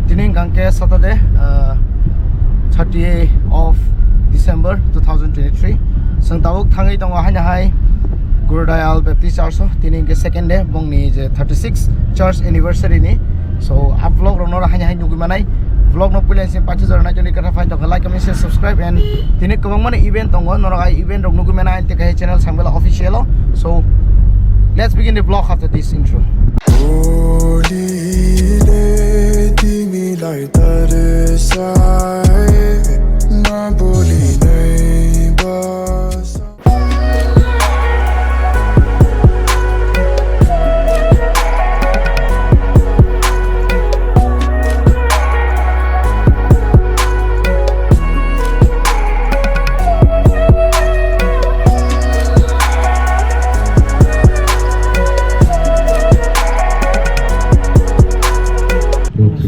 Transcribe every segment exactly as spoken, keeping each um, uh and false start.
Tini hwnkha khe Saturday, uh, thirty of December two thousand twenty-three. Chwng tabuk thangwi tongo haino hai Gurdayal Baptist Church o. Tini hwnkhe second day bongni je thirty-six church anniversary ni. So, a vlog rokno haino hai nugwi manai. Vlog no puila sini paithak jora naitoni kwtha phai tongkha, like, comment, share, subscribe, and tini kwbangmani event tongo, norok ai event rok nugwi manai, tei kaisa channel Sangbela Official o. So, let's begin the vlog after this intro.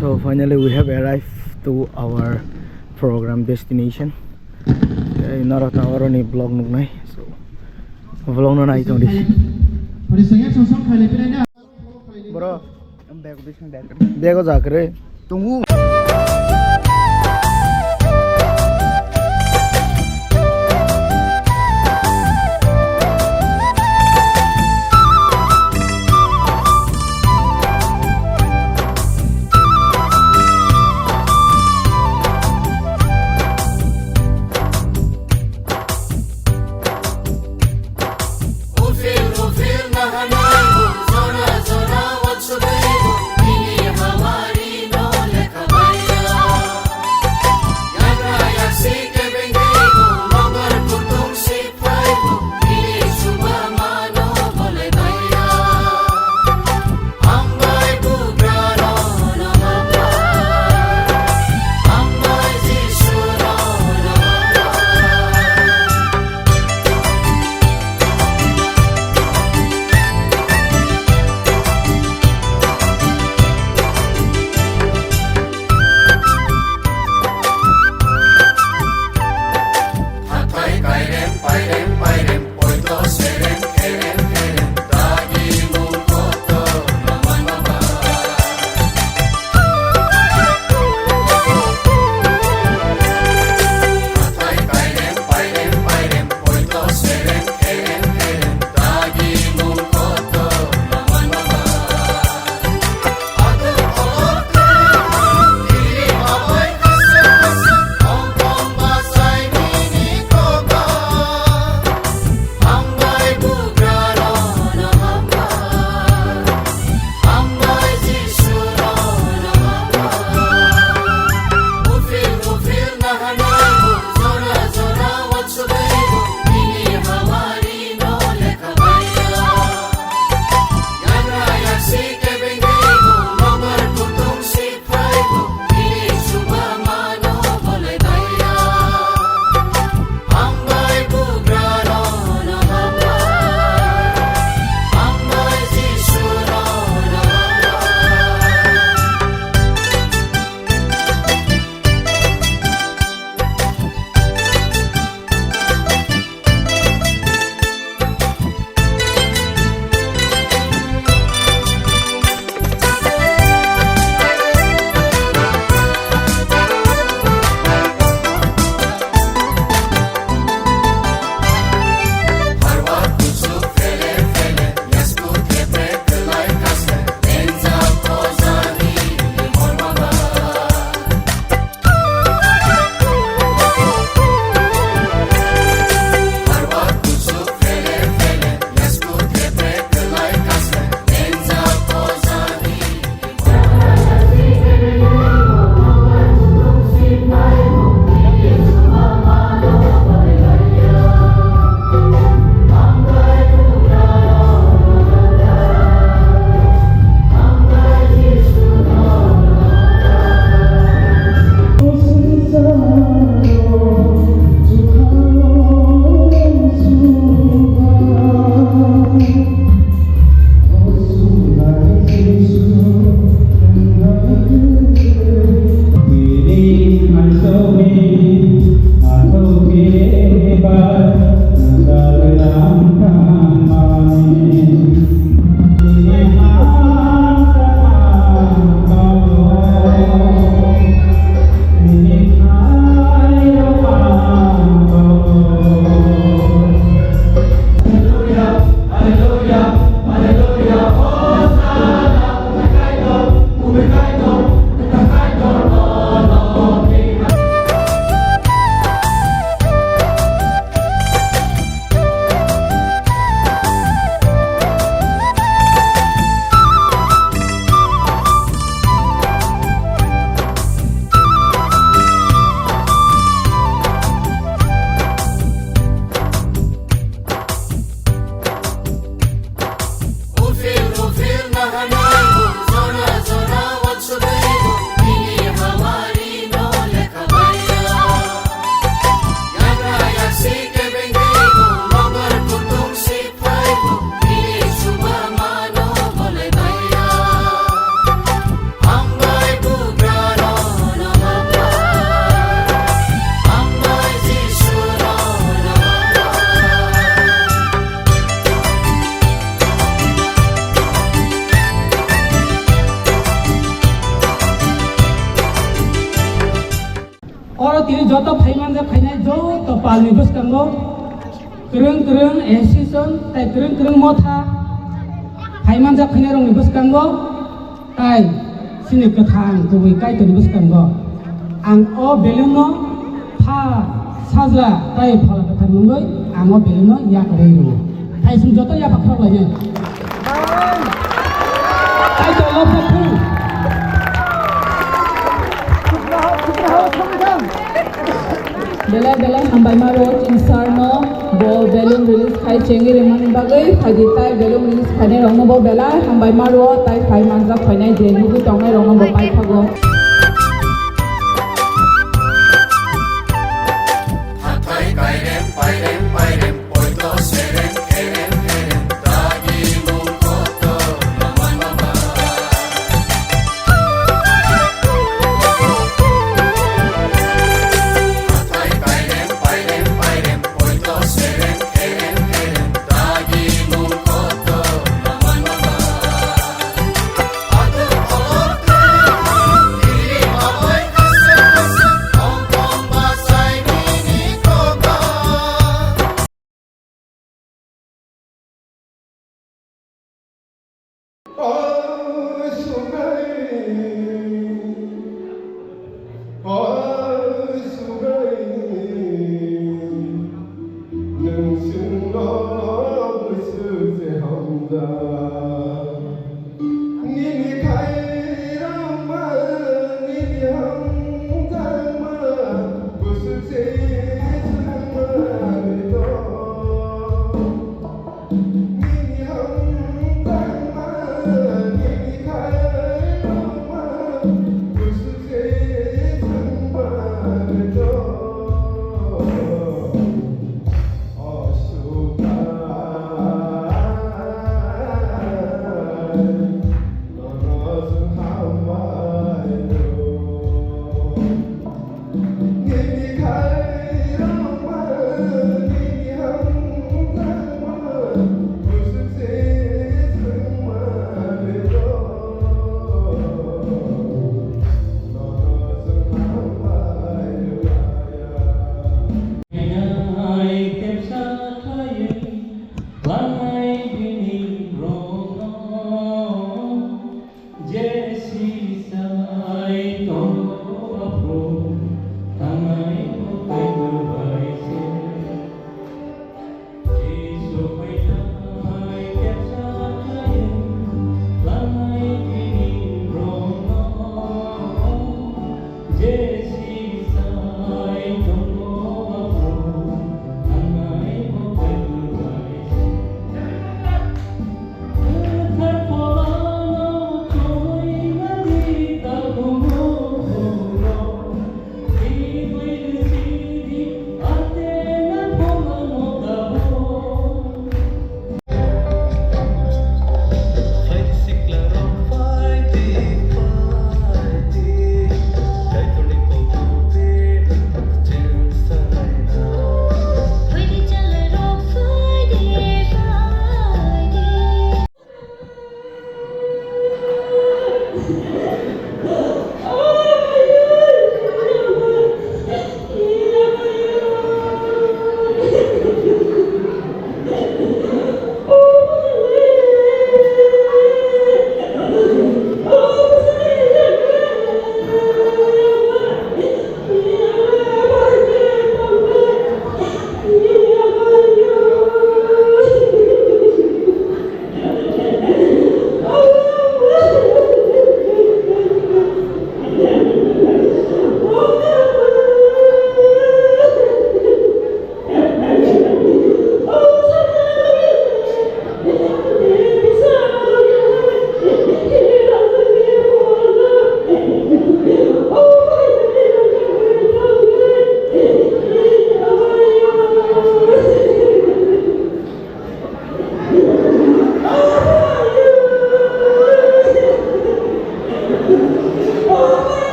So finally we have arrived to our program destination. Ei norok ta oroni vlog nuknai. So vlog no nai tongdi. Bro, bag bising bag. Bag o jakre. Tungu. Tini joto phaimanjak phainai joto palni bwskango kwrwng kwrwng association tai kwrwng kwrwng motha phaimanjak phainai rokni bwskango tai chini kwthang kubui Kaitorni bwskango ang o balloon no pha sajla tai phola kwthar mungwi ang o balloon no yakarwi rwo. Thaising joto yapha khorok lainai. Kaitor lobjak thung. Belai belai hambai ma rwo chini sir no, bo balloon release khai chengwi rimani bagwi phaidi tai balloon release khainai rokno bo belai hambai ma rwo tai phai manjak phainai je nugwi tongnai rokno bo paithago. Hathai kairem pairem pairem poito serem kerem kerem dagi mung kotor mama mama. Hathai kairem pairem pairem poito serem kerem kerem dagi mung kotor mama mama. Nwng chwngno bwswk se hamjak. Nini khairokma, nini hamjakma, bwswk se swngma beto. Nini hamjakma, nini khairokma, bwswk se swngma beto. Ai kepsa khlaiwi lanai bini rokno, je sisai tongo aphuru thangnai bo Kaitor bai se. Jisu phainai kepsa khlaiwi lanai bini rokno, je